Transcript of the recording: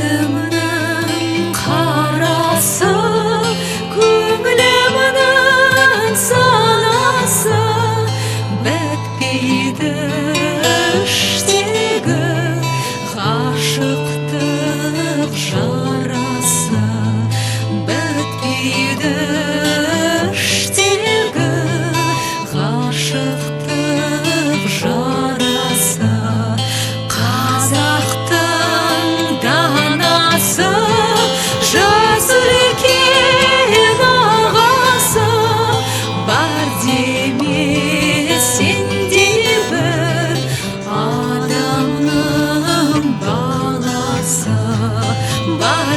Көзімнің қарасы, көңілімнің санасы, бітпейді іштегі ғашықтық жарасы, бітпейді іштегі ғашықтық жарасы. Қазақтың данасы, жас үлкен ағасы, бар деме сендей бір адамның баласы бар.